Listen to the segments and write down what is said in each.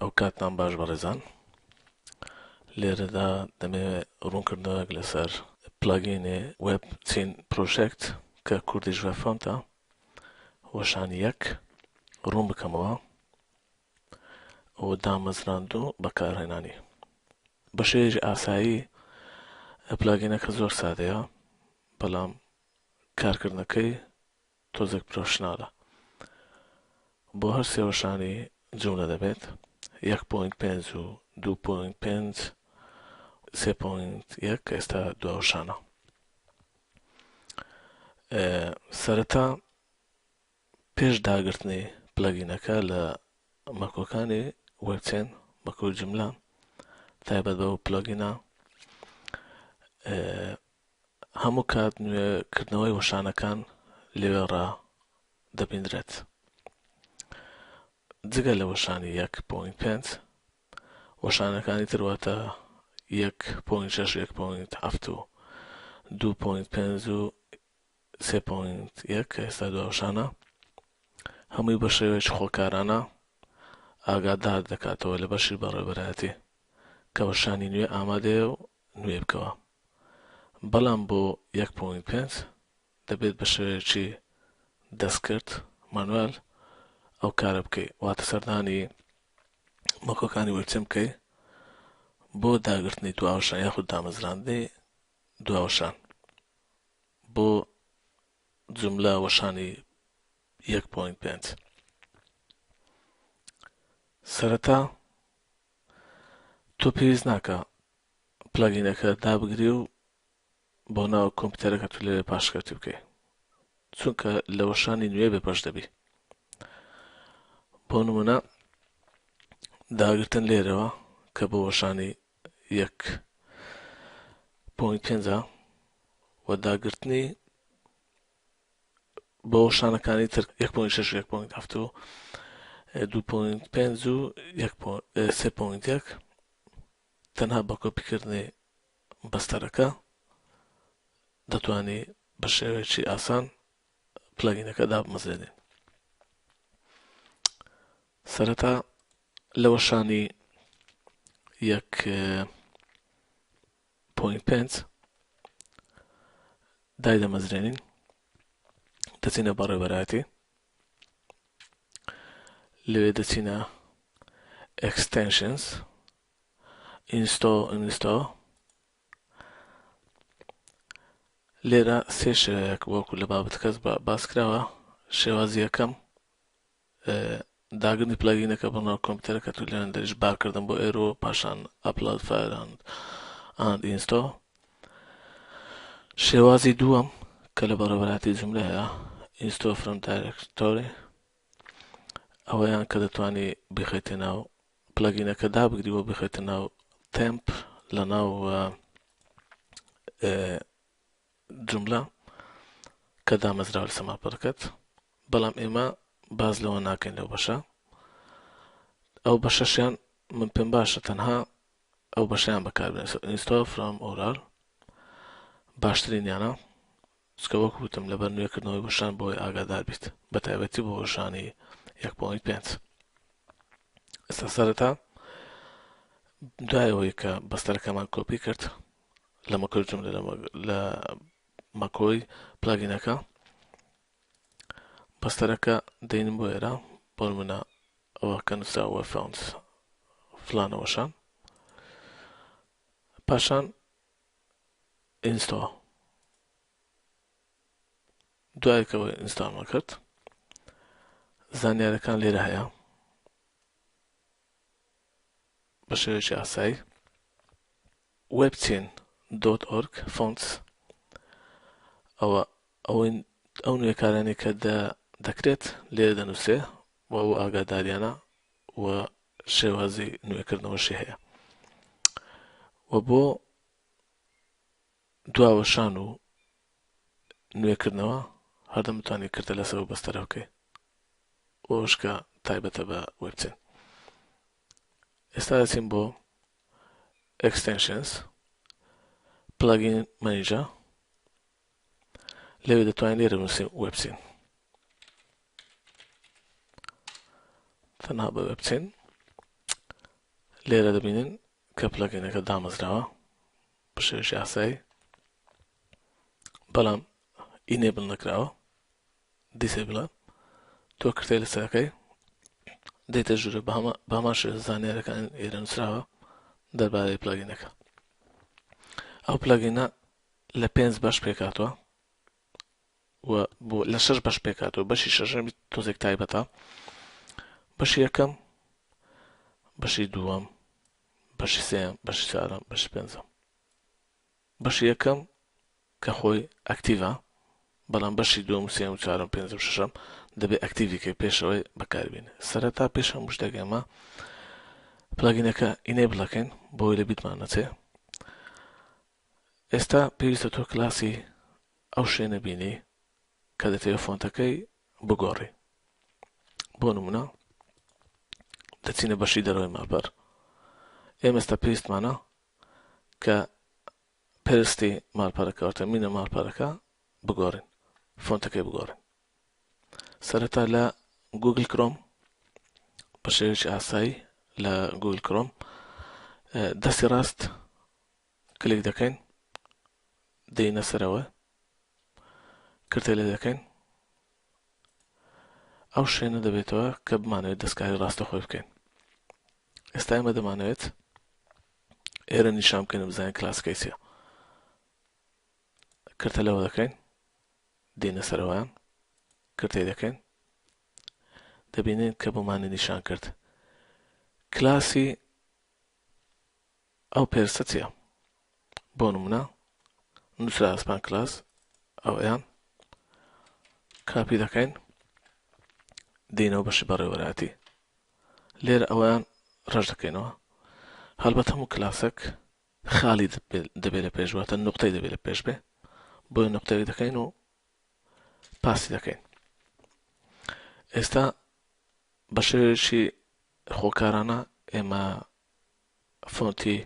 ئەو کاتتان باش بەڕێزان. لێرەدا دەمەوێت ڕوونکردنەوەیەک لەسەر plugin ی WebZine Project کە Kurdish web font ە وەشانی یەک ڕوون بکەمەوە و دامەزراند و بەکارهێنانی. بە شێوەیەکی ئاسایی plugin ەکە زۆر سادەیە بەڵام کارکردنەکەی تۆزێک professional ە. بۆ هەر سێ وەشانی جوملە دەبێت، یەک point پێنج و دوو point پێنج، سێ point یەک کە ئێستا دوا وەشانە. سەرەتا پێش داگرتنی plugin ەکە لە مەکۆکانی وێبچێن، مەکۆی جوملە تایبەت بەو plugin ە، هەموو کات نوێ کردنەوەی وەشانەکان لەوێڕا دەبیندرێت. جگە لە وەشانی یەک point پێنج، وەشانەکانی تر واتە یەک point شەش، یەک point حەفت و دوو point پێنج و سێ point یەک کە ئێستا دوا وەشانە، هەمووی بە شێوەیەکی خۆکارانە ئاگادار دەکاتەوە لە بەشی بەڕێوەبەرایەتی کە وەشانی نوێ ئامادەیە و نوێ بکەوە. بەڵام بۆ یەک point پێنج دەبێت بە شێوەیەکی دەستکرد، manual، ئەو کارە بکەی، واتە سەردانی مەکۆکانی وێبچێن بکەی بۆ داگرتنی دواوەشان یاخود دامەزراندنی دواوەشان بۆ جوملە وەشانی یەک point پێنج. سەرەتا تۆ پێویست ناکە plugin ەکە دابگری و بۆ ناو کۆمپیوتەرەکەت و لەوێ پاشکەوتی بکەی چونکە لە وەشانی نوێ بێ بەش دەبی. بۆ نمونە داگرتن لێرەوە کە بۆ وەشانی یەک point پێنجە و داگرتنی بۆ وەشانەکانی تر یەک point شەش یەک point هەفت و دوو point پێنج و یەک سێ point یەک تەنها بە کۆپیکردنی بەستەرەکە دەتوانی بە شێوەیەکی ئاسان plugin ەکە دابمەزرێنین. سەرەتا لە وەشانی یەک point پێنج دایدەمەزرێنین، دەچینە بەڕێوەبەرایەتی، لەوێ دەچینە extensions install install لێرە سێ شێوەیەک وەکو لە بابەتەکەس باس کراوە. شێوازی یەکەم داگرنی plugin ەکە بۆ ناو کۆمپیوتەرەکەت و لێرە دەریش بارکردن بۆ ئێرۆ پاشان upload file and install. شێوازی دووەم کە لە بەڕێوەبەرایەتی جوملە هەیە install from directory، ئەوەیان کە دەتوانی بخەیتە ناو plugin ەکە دابگری و بخەیتە ناو temp لە ناو جوملە کە دامەزراوە لەسەر ماڵپەڕەکەت. بەڵام ئێمە باز لەوە ناکەین لەو بەشە. ئەو بەشەشیان من پێم باشە تەنها ئەو بەشیان بەکاربێنن، install from URL باشترینیانە، چکە وەک وتم لەبەر نوێکردنەوەی وەشان بۆی ئاگادار بیت، بە تایبەتی بۆ وەشانی یەک point پێنج. ئێستا سەرەتا دوای ئەوەی کە بەستەرەکەمان کۆپی کرد لە مەکۆی جوملە لە مەکۆی plugin ەکە، بەستەرەکە دەینم بۆ ئێرە. بۆ نمونە ئەوە کە نووسراوە font فلانە وەشان، پاشان install. دوای کەەوە install مان کرد زانیارەکان لێرە هەیە بە شێوەیەکی ئاسایی webchain dot org fonts ئەوە ئەوەی ئەو نوێکارانی کە دەکرێت لێرە دەنووسێ و ئەو ئاگاداریانە و شێوازی نوێکردنەوەشی هەیە و بۆ دواوەشان و نوێکردنەوە هەردەم بتوانانی کردە لەسەر و بەستەرە بکەی ئەوش کە تایبەتە بە وێبچین. ئێستا دەچین بۆ extensions plugin manager، لەوێ دەتوانین لێرە بنووسین وێبچین، تەنها بە وێبچین. لێرە دەبینن کە plugin ەکە دامەزراوە بە شێوەیەکی ئاسایی، بەڵام enable نەکراوە، disable ە. تۆ کرتەی لەسەرەکەی دێتە ژوورە، بە هەمان شێوە زانیارەکان ئێرە نووسراوە دەربارەی plugin ەکە. ئەو plugin ە لە پێنج بەش پێکاتوە و بۆ لە شەش بەش پێکاتەوە. بەشی شەشەمی تۆزێک تایبەتە. بەشی یەکەم، بەشی دووەم، بەشی سێیەم، بەشی چوارەم، بەشی پێنجەم. بەشی یەکەم کە خۆی active ە، بەڵام بەشی دووەم و سێیەم و چوارەم، پێنجەم، شەشەم دەبێت active ی کەی پێشەوەی بەکاربینێ. سەرەتا پێش هەموو شتێک ئێمە plugin ەکە enable ئەکەین بۆی لە بیرمان نەچێ. ئێستا پێویستە تۆ کلاسی ئەو شوێنە بینی کە دەتەوێت فۆنتەکەی بگۆڕی. بۆ نمونە دەچینە بەشی دەرەوەی ماڵپەر. ئێمە ئێستا پێویستمانە کە پرستی ماڵپەرەکە واتە مینە ماڵپەرەکە بگۆڕین، فۆنتەکەی بگۆڕین. سەرەتا لە گوگل کرۆم بە شێوەیەکی ئاسایی لە گوگل کرۆم دەستی ڕاست کلیک دەکەین، دێینە سەرەوە، کرتە لێ دەکەین، ئەو شوێنە دەبێتەوە کە بمانەوێت دەستکاری ڕاستەخۆی بکەین. ئێستا ئێمە دەمانەوێت ئێرە نیشان بکەین و بزانین کلاسەکەی چییە. کرتە لەوە دەکەین، دێنە سەرەوەیان، کرتەی دەکەین، دەبینین کە بۆمانی نیشان کرد کلاسی ئەو پێرسە چییە. بۆ نمونە نووسرا span class، ئەویان کاپی دەکەین، دێنەوە بەشی بەڕێوەراتی، لێرە ئەویان ڕەش دەکەینەوە. هەڵبەت هەموو کلاسێک خاڵی دەبێت لە پێش، واتە نقطەی دەبێت لە پێش بێ، بۆیە نقطەیەک دەکەین و paste ی دەکەین. ئێستا بە شێوەیەکی خۆکارانە ئێمە فۆنتی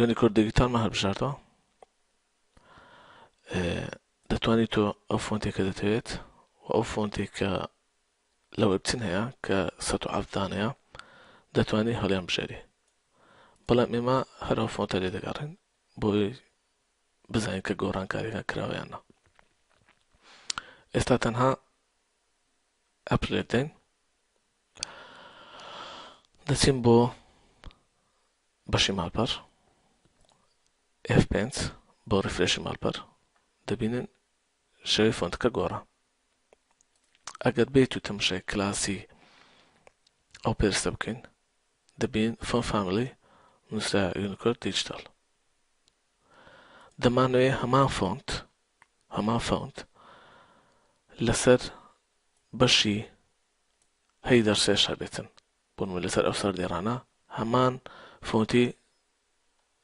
Unicode Digital مان هەڵبژاردەوە. دەتوانیت تۆ ئەو فۆنتێک کە دەتەوێت و ئەو فۆنتێک کە لە وێبچن هەیە کە 107 دانەیە دەتوانانی هەڵیان بژێری، بەڵام ئێمە هەر ئەو فۆنتە لێ دەگەڕێن بۆی بزانین کە گۆڕانکاریەکان کراوە یان نا. ئێستا تەنها apply دەین، دەچین بۆ بەشی ماڵپەڕ، F5 بۆ refresh ی ماڵپەڕ، دەبینن شێوەی فۆنتەکە گۆڕا. ئەگەر بێت و تەماشای کلاسی ئەو پێرستە بکەین دەبین font family نووسرا Unicode Digital. دەمانەوێ هەمان فۆنت هەمان فۆنت لەسەر بەشی header سێش هەبێتن، بۆ نموونە لەسەر ئەو سەردێڕانە هەمان فۆنتی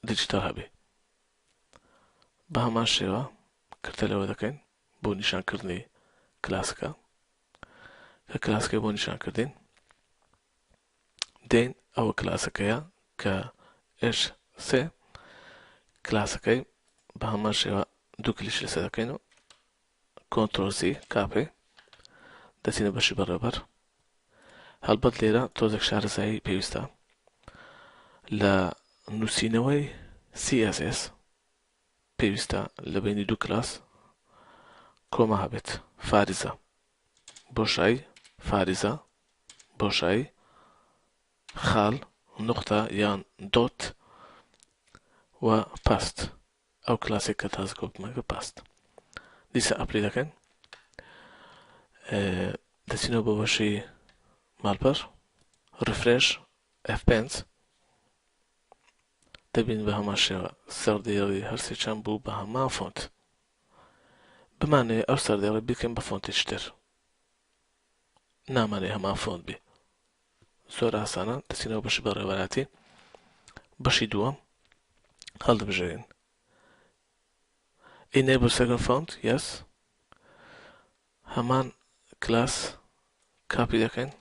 Digital هەبێ. بە هەمان شێوە کرتە لەوە دەکەین بۆ نیشانکردنی کلاسەکە، کە کلاسەکەی بۆ نیشانکردین دێن ئەوە کلاسەکەیە کە H3 کلاسەکەی بە هەمان شێوە دوو کلیش لەسەر دەکەین و control C copy، دەچینە بەشی بەڕێوەبەر. هەڵبەت لێرە تۆزێک شارەزایی پێویستە لە نووسینەوەی CSS. پێویستە لە بینی دوو کلاس کۆما هەبێت، فارزە بۆشایی فارزە بۆشایی خال نقطە یان dot و paste ئەو کلاسێک کە تازە کۆپیمان کرد paste. دیسە apply دەکەین، دەچینەوە بۆ بەشی ماڵپەر، refresh F5، دەبین بە هەمان شێوە سەردێڕی هەرسێکیان بوو بە هەمان فۆنت. بمانەوێ ئەو سەردێڕە بیکەین بە فۆنتێکی تر، نامانەوێ هەمان فۆنت بێ، زۆر ئاسانە. دەچینەوە بەشی بەڕێوەبەراتی، بەشی دووەم هەڵدەبژێرین، Enable Second Font Yes، هەمان کلاس کاپی دەکەین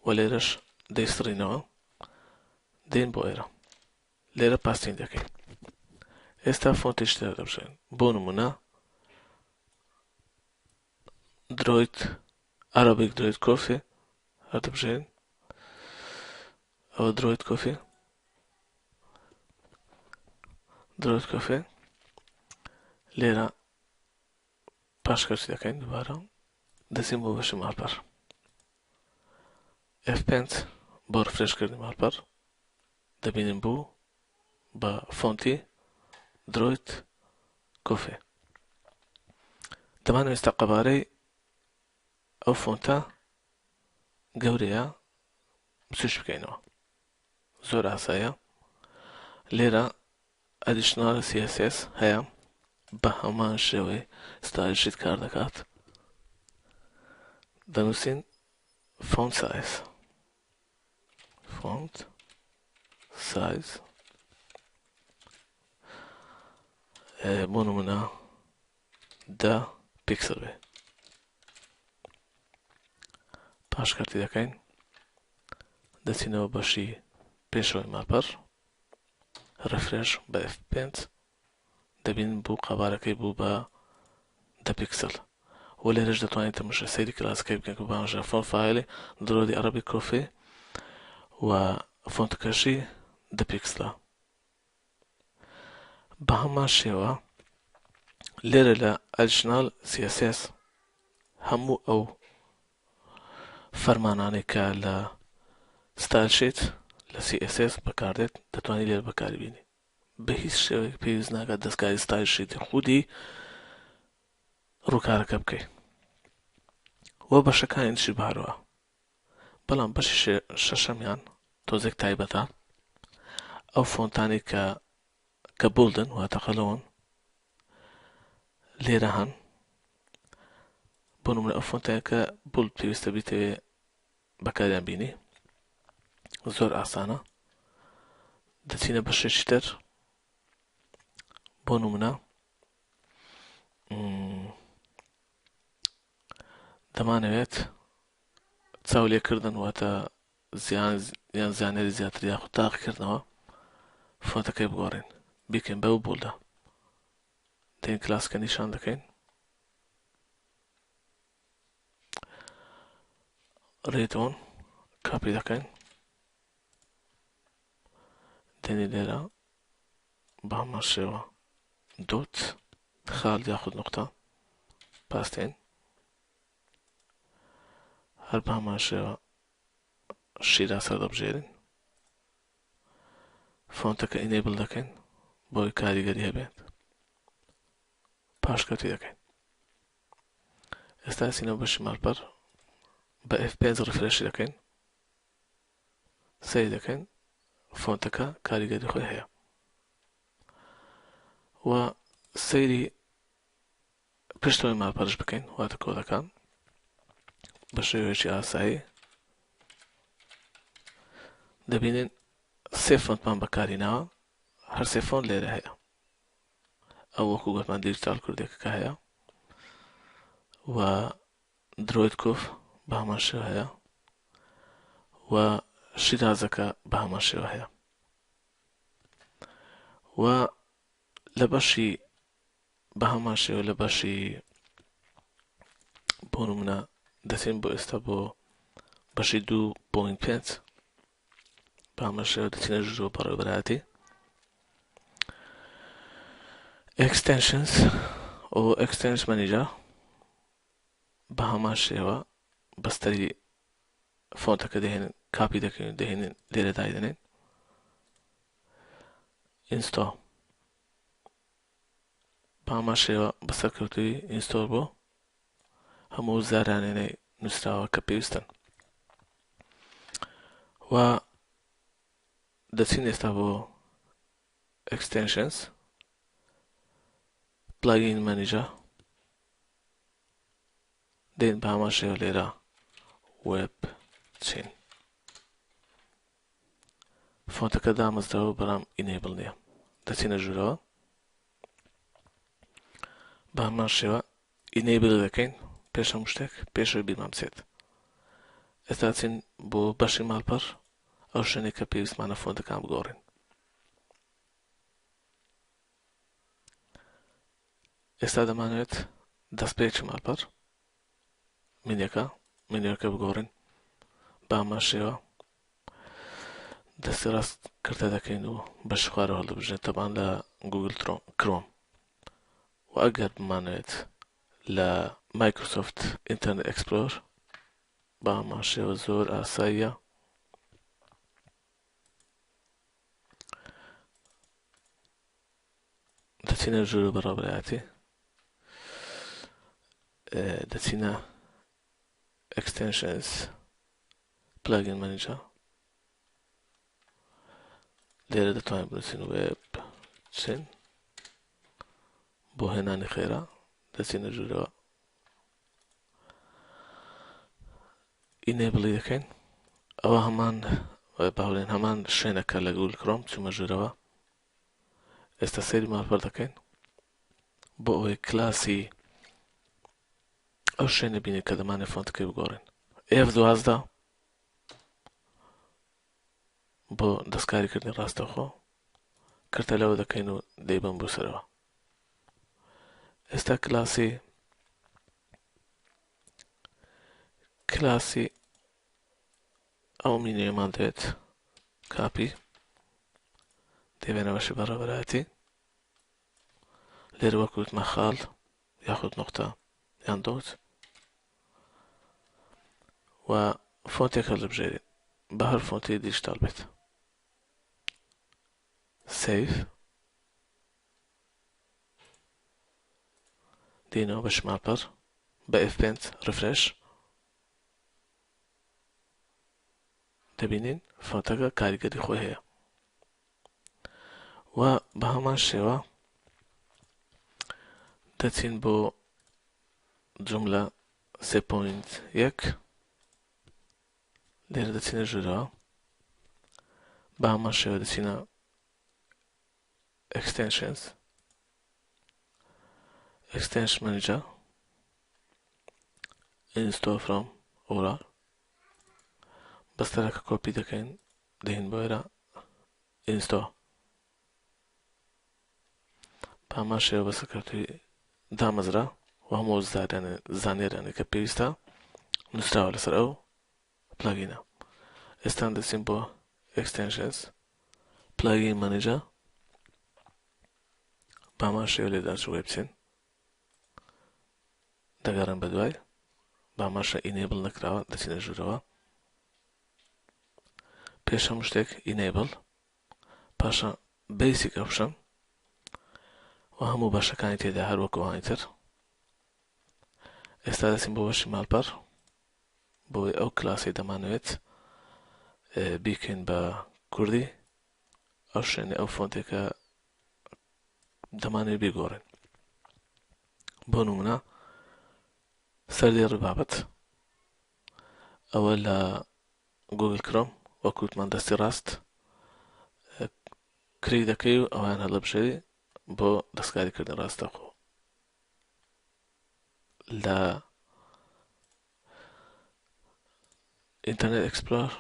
و لێرەش دەیسڕینەوە، دێن بۆ ئێرە، لێرە paste ین دەکەین. ئێستا فۆنتێکی تر دەبژێن، بۆ نمونە درۆید Arabic درۆید Coffee هەردەبژێن. ئەوە درۆیت کۆفی درۆیت کۆفی لێرە پاشکەوتی دەکەین دووبارە دەچین بۆ بەشی ماڵپەڕ F5 بۆ refresh کردنی ماڵپەڕ دەبینین بوو بە فۆنتی درۆیت کۆفێ دەمان ئێستا قەبارەی ئەو فۆنتە گەورەیە بچوش بکەینەوە زۆر ئاسایە لێرە additional CSS هەیە بە هەمان شێوەی style sheet کار دەکات دەنووسین font size font size بۆ نمونە 10 پیکسل بێ پاشکەوتی دەکەین دەچینەوە بەشی پێشەوەی ماڵپەڕ refresh بە F5 دەبین بوو قەبارەکەی بوو بە 10 پیکسل و لێرەش دەتوانین تەماشا سەیری کلاسەکەی بکەین کە باشە font family درۆدی عەرەبی کۆفی و فۆنتەکەشی 10 پیکسلە بە هەمان شێوە لێرە لە additional CSS هەموو ئەو فەرمانانەی کە لە style sheet لە CSS بەکاردێت دەتوانانی لێرە بەکاری بینی بە هیچ شێوەیەک پێویست ناکات دەستکاری style sheet ی خودی ڕووکارەکە بکەیت و بەشەکانی تری بارەوە بەڵام بەشی شەشەمیان تۆزێک تایبەتە ئەو فۆنتانی کە bold ن واتە قەلەون لێرە هەن بۆ نمونە ئەو فۆنتەیە کە bold پێویستە بیتەوێ بەکاریان بینی زۆر ئاسانە دەچینە بەشێکی تر بۆ نمونە دەمانەوێت چاو لێکردن واتە زیان یان زانیاری زیاتر یاخود تاقیکردنەوە فۆنتەکەی بگۆڕین بیکەین بەو bold ە دێن کلاسکە نیشان دەکەین read on copy دەکەین دێنی لێرە بە هەمان شێوە dot خال یاخود نقطە paste ین هەر بە هەمان شێوە شیرا سەردەبژێرین فۆنتەکە enable دەکەین بۆی کاریگەری هەبێت پاشکەوتی دەکەین ئێستا سینەوە بەشی ماڵپەڕ بە F5 refresh ی دەکەین سەیری دەکەین فۆنتەکە کاریگەری خۆی هەیە و سەیری پشتەوەی ماڵپەرش بکەین واتە کۆدەکان بە شێوەیەکی ئاسایی دەبینین سێ فۆنتمان بەکاری ناوە هەر سێ فۆنت لێرە هەیە ئەو وەکو گوتمان دیجیتال کوردێکەکە هەیە و درۆید کوف بە هەمان شێوە هەیە و شیرازەکە بە هەمان شێوە هەیە و لە بەشی بە هەمان شێوە لە بەشی بۆ نمونە دەچین بۆ ئێستا بۆ بەشی 2.5 بە هەمان شێوە دەچینە ژوورەوە بەڕێوەبەرایەتی extensions و extensions manager بە هەمان شێوە بەستەری فۆنتەکە دەهێنن کاپی دەکەین دەهێنن لێرە دایدەنێن install بە هەمان شێوە بەسەرکەوتووی install بۆ هەموو زارانێنەی نووسراوە کە پێویستن و دەچین ئێستا بۆ extensions plugin manager دێن بە هەمان شێوە لێرە وێب چین فۆنتەکە دامەزراوە بەڵام enable نییە دەچینە ژوورەوە بە هەمان شێوە enable دەکەین پێش هەموو شتێک پێشەوەی بیرمان بچێت ئێستا چین بۆ بەشی ماڵپەڕ ئەو شوێنێک کە پێویستمانە فۆنتەکان بگۆڕین ئێستا دەمانەوێت دەستپێکی ماڵپەڕ مینیەکە مینیەکە بگۆڕین بە هەمان شێوە دەستی ڕاست کرتە دەکەین و بەشی خوارەوە هەڵدەبژێن تەبان لە گوگل کرۆم و ئەگەر بمانەوێت لە مایکرۆسۆفت ئینتەرنێت ئێکسپلۆر بە هەمان شێوە زۆر ئاساییە. دەچینە ژوورە بەڕێوەبەرایەتی، دەچینە Extensions Plugin Manager، لێرە دەتوانین بنووسین وێب چین بۆ هێنانی خێرا. دەچینە ژوورەوە، ئینێبڵی دەکەین. ئەوە هەمان باڵێن هەمان شوێنەکە لە گوگل کرۆم. چوومە ژوورەوە، ئێستا سەیری ماڵپەڕ دەکەین بۆ ئەوەی کلاسی ئەو شوێنە بینێت کە دەمانێت فۆنتەکەی بگۆڕین. F12 بۆ دەستکاریکردنی ڕاستەوخۆ، کرتە لەوە دەکەین و دەیبەم بۆ سەرەوە. ئێستا کلاسی ئەو مینیەمان دەوێت، کاپی دەبێنە بەشی بەڕێوەبەرایەتی. لێرە وەک وتمە خاڵ یاخود نقطە یان دۆت و فۆنتێک هەڵبژێرین، بە هەر فۆنتی دیجیتال بێت. سەیف، دێنەوە بە شماپەر بە F5 ڕفرێش، دەبینین فۆنتەکە کاریگەری خۆی هەیە. و بە هەمان شێوە دەچین بۆ جملە 3.1، لێرە دەچینە ژوورەوە، بە هەمان شێوە دەچینە Extensions Extension Manager Install from URL، بەستەرەکە کۆپی دەکەین، دێین بۆ ئێرە ئینستۆ، بە هەمان شێوە بەسەرکەوتوی دامەزرا و هەموو زانیاریانە کە پێویستە نووسراوە لەسەر ئەو پلاگینە. ئێستا دەچین بۆ Extensions Plugin Manager، بە هەمان شێوە لێدا چووی بچین، دەگەڕێن بە دوای باماشە ئینێبل نەکراوە، دەچینە ژوورەوە، پێش هەموو شتێک ئینێبل، پاشا بیسیک ئۆپشن و هەموو بەشەکانی تێدا هەر وەکو ئەوانی تر. ئێستا دەچین بۆ بەشی ماڵپەڕ بۆی ئەو کلاسی دەمانەوێت بیکەین بە کوردی، ئەو شوێنی ئەو فۆنتێکە دەمانەوێت بیگۆڕین. بۆ نمونە سەردێڕی بابەت، ئەوە لە گوگل کرۆم وەکوتمان دەستی ڕاست کلیک دەکەی و ئەویان هەڵبژێری بۆ دەستکاریکردنی ڕاستەخۆ. لە ئینتەرنێت ئێکسپلۆر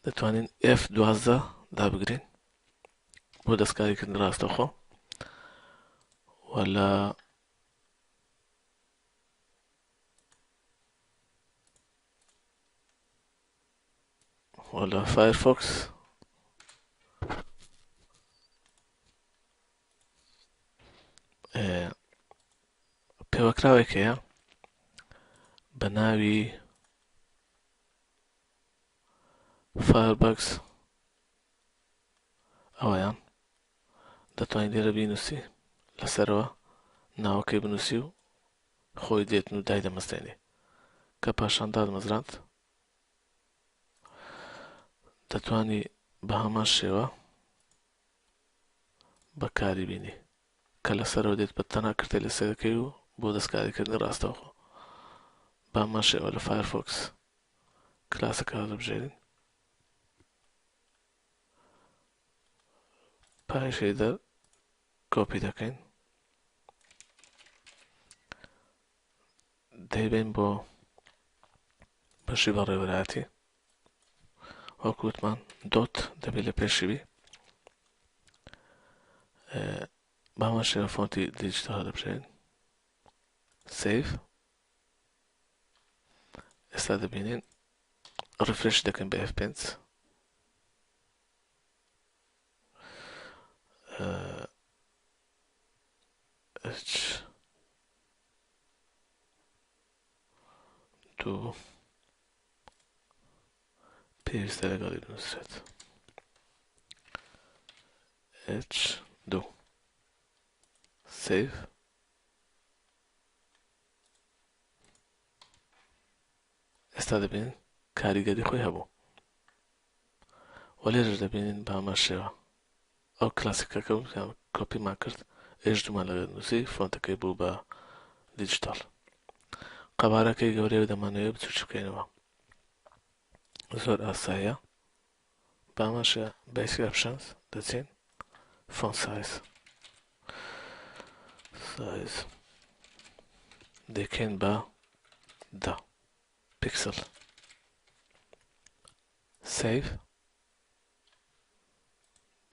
دەتوانین F12 دابگرین بۆ دەستکاریکردنی ڕاستەوخۆ و لە فایرفۆکس پێوەکراوێک هەیە بە ناوی فایربەکس، ئەوەیان دەتوانین لێرە بینوسی، لەسەرەوە ناوەکەی بنووسی و خۆی دێتن و دایدەمەزرێنێ. کە پاشان دادمەزراند دەتوانی بە هەمان شێوە بەکاری بینی کە لەسەرەوە دێت، بە تەنها کرتەی لەسەر دەکەی و بۆ دەستکاریکردنی ڕاستەوخۆ. بە هەمان شێوە لە فایرفۆکس کلاسەکە هەڵبژێرین، پاشی دەر کۆپی دەکەین، دەیبەین بۆ بەشی بەڕێوەبەرایەتی. وەکو وتمان دۆت دەبێت لە پێشی بی. بە هەمان شێوە فۆنتی دیجیتاڵ هەڵدەبژێرین. Save. ئێستا دەبینین refresh دەکەین بە F5. H دوو پێویستە لەگەڵی بنووسرێت H دوو save. ئێستا دەبینن کاریگەری خۆی هەبوو و لێرەش دەبینین بە هەمان شێوە ئەو کلاسیکەکە کۆپیمان کرد H دوومان لەگەڵ نووسی فۆنتەکەی بوو بە دیجیتاڵ. قەبارەکەی گەورەیە و دەمانەوێت بچووکی بکەینەوە. زۆر ئاساییە. بە هەمان شێوە basic options دەچین font size size دەکەین بە 10 pixel. Save.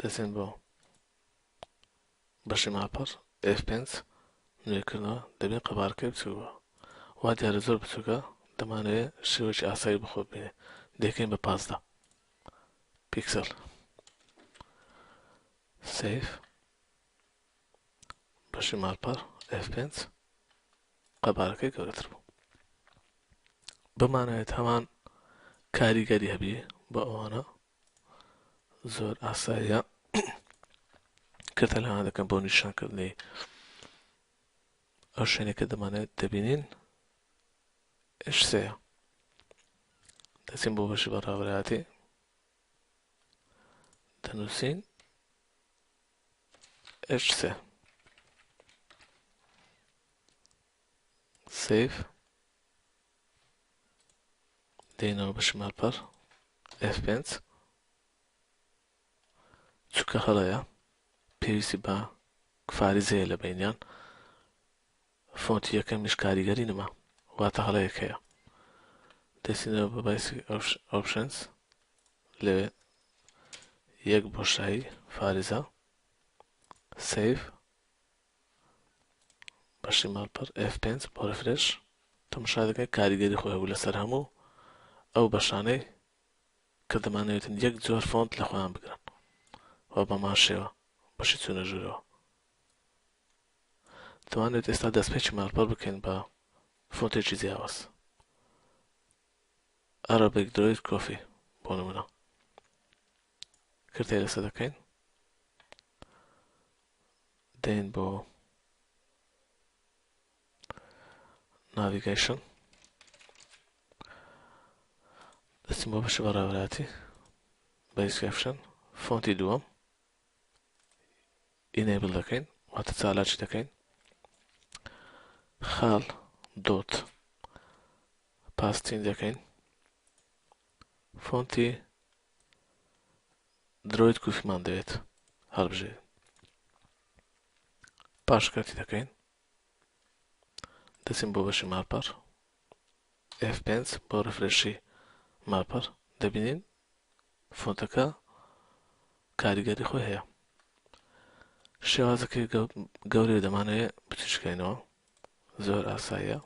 دەچین بۆ بەشی ماڵپەڕ F5 نوێکردنەوە دەبێت قەبارەکەی بچووک بووە. وا دیارە زۆر بچووکە دەمانەوێت شێوەیەکی ئاسایی بخۆ ببینێ دەکەین بە 15 pixel. Save. بەشی ماڵپەڕ F5 قەبارەکەی گەورەتر بوو. بمانەوێت هەمان کاریگەری هەبی بۆ ئەوانە زۆر ئاساییە کرتە لەوان دەکەم بۆ نیشانکردنی ئەو شوێنێک کە دەمانەوێت دەبینین H سێیە. دەچین بۆ بەشی بەڕێوەبەرایەتی دەنووسین H سێ save. دێنەوە بەشی ماڵپەڕ F5 چونکە هەڵەیە پێویستی بە فاریزەیە لە بینیان فۆنتی یەکەمیش کاریگەری نما واتە هەڵەیەک هەیە. دەچینەوە بە basic options لەوێ یەک بۆشایی فاریزە save بەشی ماڵپەڕ F5 بۆ refresh تەماشا دەکەین کاریگەری خۆی هەبوو لەسەر هەموو ئەو بەشانەی کە دەمانەوێتن یەک جۆر فۆنت لە خۆیان بگرن و بەمان شێوە بەشی چوونە ژوورەوە دەمانێت ئێستا دەستپێکی ماڵپەڕ بکەین بە فۆنتێکی جیاواز Arabic Droid Coffee بۆ نمونە کرتەی لەسەر دەکەین دێن بۆ navigation دەچم بۆ بەشی بەڕێوەبەرایەتی basic option فۆنتی دووەم enable دەکەین واتە چالاکی دەکەین خاڵ dot پاستین دەکەین فۆنتی Droid Coffee مان دەوێت هەڵبژێرین پاشکەوتی دەکەین دەچین بۆ بەشی ماڵپەڕ F5 بۆ refresh ی ماڵپەڕ دەبینین فۆنتەکە کاریگەری خۆی هەیە. شێوازەکەی گەورەیە دەمانەوێت بچووکەینەوە زۆر ئاساییە.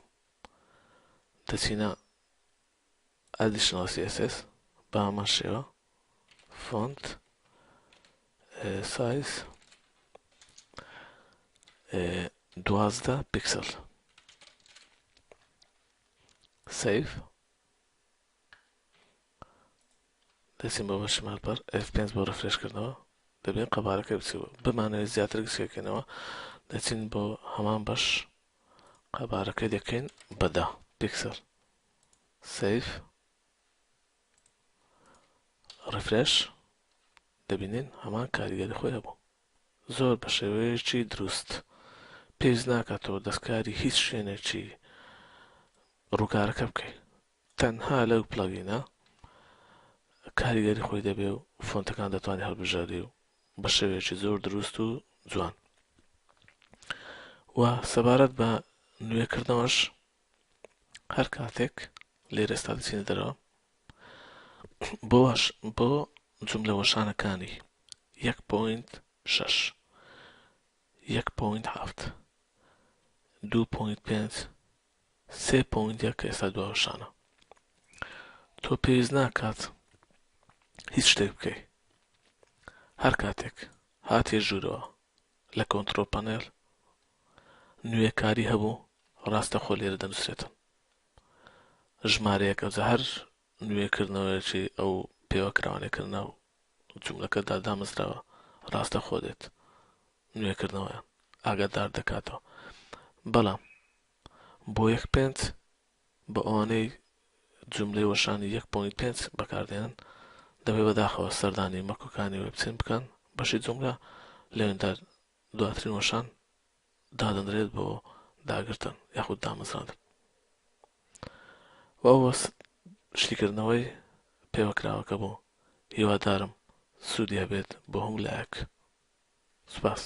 دەچینە additional CSS بە هەمان شێوە font size 12 pixel save. دەچین بۆ بەشی ماڵپەڕ F5 بۆ refresh کردنەوە دەبێت قەبارەکە بچێت بمانەوێت زیاتر گچکەکەینەوە دەچین بۆ هەمان بەش قەبارەکە دەکەین بە 10 pixel save refresh دەبینین هەمان کاریگەری خۆی هەبوو زۆر بە شێوەیەکی دروست پێویست ناکاتەوە دەستکاری هیچ شوێنێکی ڕووکارەکە بکەیت تەنها لەو plugin ە کاریگەری خۆی دەبێ و فۆنتەکان دەتوانێت هەڵبژێری و بە شێوەیەکی زۆر دروست و جوان. و سەبارەت بە نوێکردنەوەش هەر کاتێک لێرە ئێستا دەچینە دەرەوە بۆ جوملە وەشانەکانی 1.6. یەک point حەفت، 2.5، 3.1 کە ئێستا دوا وەشانە. تۆ پێویست ناکات هیچ شتێک بکەی. هەر کاتێک هاتیە ژوورەوە لە control panel نوێکاری هەبوو ڕاستەخۆ لێرە دەنووسرێتن ژمارەیەک ئەوجا هەر نوێکردنەوەیەکی ئەو پێوەکراوانەی کە لەناو جوملەکەدا دامەزراوە ڕاستەخۆ دێت نوێکردنەوەیان ئاگادار دەکاتەوە بەڵام بۆ یەک پێنج بە ئەوانەی جوملەی وەشانی یەک point پێنج بەکاردێنن دەبێ بەداخەوە سەردانی مەکۆکانی وێبچین بکەن بەشی جوملە لەوێندا دواترین وەشان دادەنرێت بۆ داگرتن یاخود دامەزراندن و ئەوە شیکردنەوەی پێوەکراوەکە بوو هیوادارم سوودی هەبێت بۆ هەموو لایەک سوپاس.